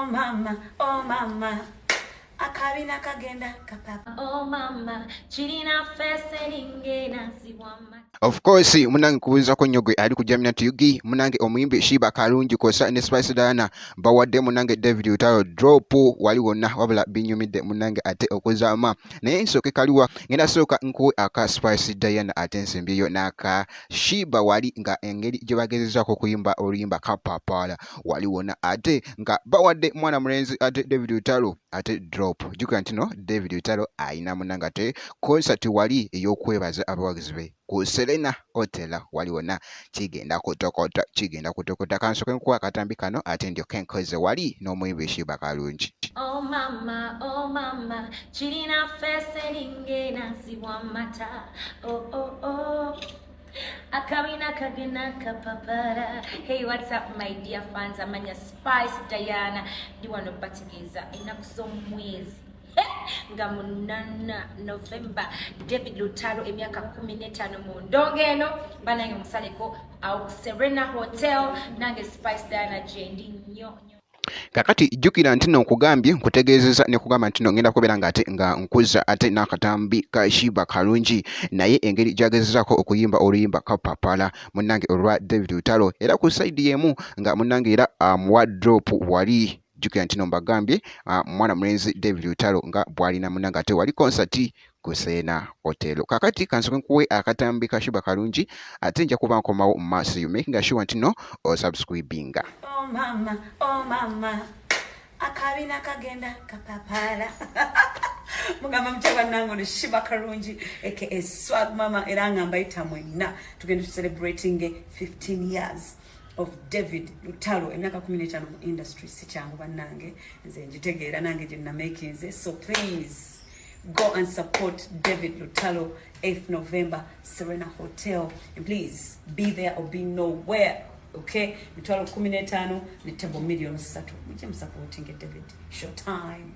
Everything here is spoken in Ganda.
Oh mama, oh mama, akabina kagenda kapapa. Oh mama, kirina face eringa enansi wamma. Of course munange nkubuuzako nnyo gwe ali ku Jamina Tuyugi. Munange omuyimbi Sheebah Karungi kw'ossa ne Spice Diana bawadde munange David Lutalo drop wali wonna, wabula binyumidde munange ate okuzaama. Naye nsooke kaliwa, ngenda sooka nkuwe aka Spice Diana ate nsembyeyo n'aka Sheebah wali nga engeri gye bagezezaako okuyimba oluyimba Kapapaala wali wonna ate nga bawadde mwana mulenzi ate David Lutalo ate drop. Jjukira nti no David Lutalo alina munange ate concert wali ey'okwebaza abawagizi be ku Serena Hotel wali wonna. Kigenda kutokota, kigenda kutokota. Kansooke nkuwa akatambi kano ate ndyoke nkoze wali n'omuyimbi Sheebah Karungi. Oh mama, oh mama, kirina face eringa enansi wamata. Oh oh oh. Akabina kagenda kapapara. Hey, what's up my dear fans? Amanya Spice Diana. Ndi wano bategeeza ennaku z'omwezi nga 8 November, David Lutalo emyaka 15 mu ndongo eno. Banange musaleko awo Serena Hotel, nange Spice Diana gyendi nnyo nnyo. Kakati jjukira nti nno nkugambye, nkutegeezeza ne kugamba nti nno ngenda kubeera nga ate nga nkuza ate n'akatambi ka Sheebah Karungi, naye engeri gy'agezezaako okuyimba oluyimba Kapapala munnange olwa David Lutalo, era ku side y'emu nga munnange era amuwa drop wali. Jjukira nti nno mbagambye mwana mulenzi David Lutalo nga bw'alina munnange ate wali concert ku Serena Hotel. Kakati kansooke nkuwe akatambi ka Sheebah Karungi ate nja kuba nkomawo mu maaso yo, making sure nti nno osubscribinga. Oh mama, oh mama, akabina kagenda kapapala. Mugamba mutya bannange? Ono Sheebah Karungi aka Swag Mama, era nga mbayita mwenna tugenda celebrating 15 years of David Lutalo. Emyaka 15 mu industry si kyangu bannange, nze ngitegeera nange gye namakinze. So please go and support David Lutalo, 8th November, Serena Hotel, and please be there or be nowhere, okay? 150,000 ne table 3 million. Mujje musupporting David. Showtime.